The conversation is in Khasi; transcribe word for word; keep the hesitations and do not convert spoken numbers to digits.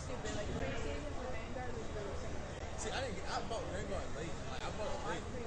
You've been like, "Where you getting your manga?" Like, those things. See, I didn't get, I bought manga late. Like, I bought it late.